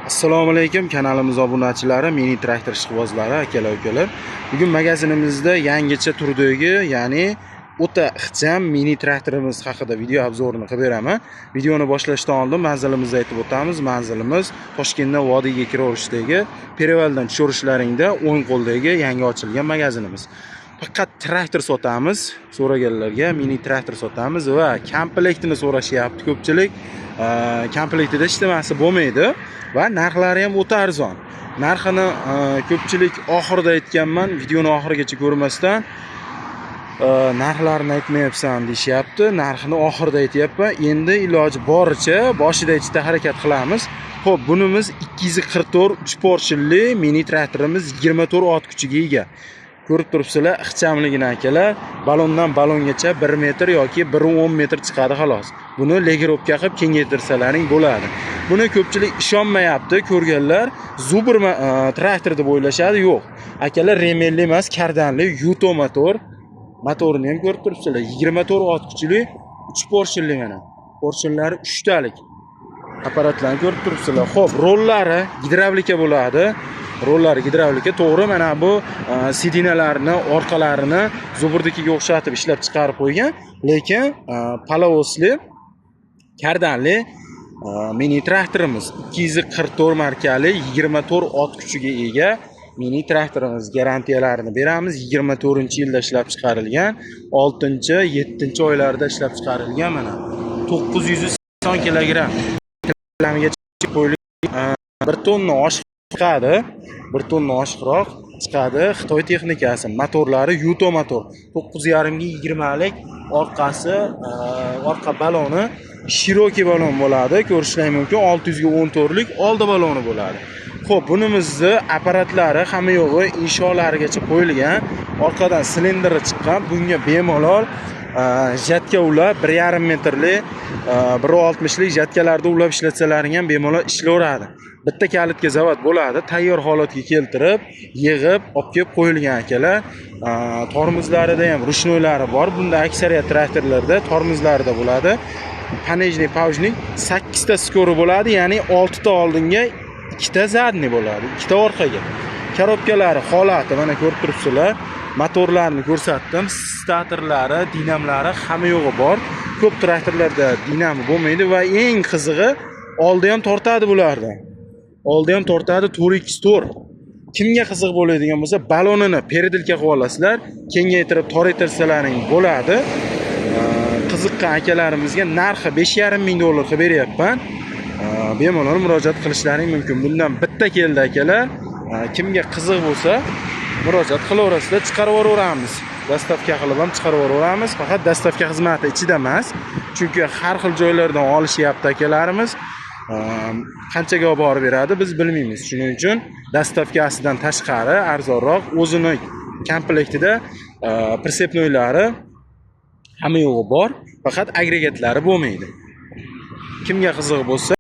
Assalomu alaykum, kanalimiz obunachilari, mini traktor ishqibozlari, akalar, ukalar. Bugun magazinimizda yangicha turdagi, ya'ni o'ta ixcham mini traktorimiz haqida video обзор ini qilib beraman. Videoni boshlashdan oldin manzilimizni aytib o'tamiz. Manzilimiz Toshkentdan vodiyga kiraverishdagi, перевал dan tushirishlaringda o'ng qo'ldagi yangi ochilgan magazinimiz. Faqat traktor sotamiz, so'raganlarga mini traktor sotamiz va komplektini so'rashyapti ko'pchilik. Komplektida ishlamasi bo'lmaydi va narxlari ham o'ta arzon. Narxini ko'pchilik oxirida aytganman, videoni oxirigacha ko'rmasdan narxlarini aytmayapsan deyishyapti. Narxini oxirida aytyapman. Endi iloji boricha boshida aytishda harakat qilamiz. Xo'p, bunimiz 244 3 поршень li mini traktorimiz 24 ot kuchiga ega. Ko'rib turibsizlar ixchamligini, akalar. Balondan balongacha 1 metr yoki 1.10 metr chiqadi, xolos. Buni регулировка qilib kengaytirsalaring bo'ladi. Buni ko'pchilik ishonmayapti, ko'rganlar Zubr traktor deb o'ylashadi. Yo'q. Akalar, ременli emas, kardanli Yuto motor. Motorini ham ko'rib turibsizlar. 24 ot kuchli, 3 поршень li mana. Поршень lari 3 talik. Apparatlarni ko'rib turibsizlar. Xo'p, rollari gidravlika bo'ladi. Rollari gidravlika, to'g'ri, mana bu сиденья larni orqalarini Zubrnikiga o'xshatib ishlab chiqarib qo'ygan, lekin палеос li, kardanli mini traktorimiz 244 markali, 24 ot kuchiga ega mini traktorimiz. Garantiyalarini beramiz. 24-yilda ishlab chiqarilgan, 6, 7 oylarda ishlab chiqarilgan. Mana, 980 kilogramm kilogrammiga qo'yilgan, 1 tonna oshiq chiqadi, 1 tonna oshiqroq chiqadi. Xitoy texnikasi, motorlari Yuto motor, 9,5 ga 20lik. Orqasi, orqa baloni широкий balon bo'ladi, ko'rishlaring mumkin. 600 ga 14lik oldi baloni bo'ladi. Xo'p, bunimizni apparatlari hamma yo'g'i insholarigacha qo'yilgan. Orqadan silindri chiqqan. Bunga bemalol жатка ulab, 1,5 metrli, 1,60lik жатка larni ulab ishlatsalaring ham bemalol ishlayveradi. Bitta kalitga zavod bo'ladi. Tayyor holatga keltirib, yig'ib, olib kelib qo'yilgan, akalar. Tormozlarida ham ручной lari bor. Bunda aksariyat traktorlarda tormozlarida bo'ladi. Понижный, повышенный, 8 ta скор i bo'ladi, ya'ni 6 ta oldinga, ikkita задний bo'ladi, ikkita orqaga. Коробка lari holati mana, ko'rib turibsizlar. Motorlarni ko'rsatdim, statorlari, dinamlari hamma yo'g'i bor. Ko'p traktorlarda dinami bo'lmaydi va eng qizig'i, oldi ham tortadi bularda. Oldi ham tortadi 4x4. Kimga qiziq bo'ladigan bo'lsa, balonini переделка qilib olasizlar, kengaytirib toraytirsalaring bo'ladi. Qiziqqan akalarimizga narxi 5,5 ming dollar qilib beryapman. Bemalol murojaat qilishlaring mumkin. Bundan bitta keldi, akalar. Kimga qiziq bo'lsa, murojaat qilaverasizlar, chiqarib yuboraveramiz. Доставка qilib ham chiqarib yuboraveramiz. Faqat доставка xizmati ichida emas, chunki har xil joylardan olishyapti akalarimiz. Qanchaga olib borib beradi, biz bilmaymiz. Shuning uchun доставка sidan tashqari arzonroq, o'zini komplektida прицепной lari hamma yo'g'i bor, faqat agregatlari bo'lmaydi. Kimga qiziq bo'lsa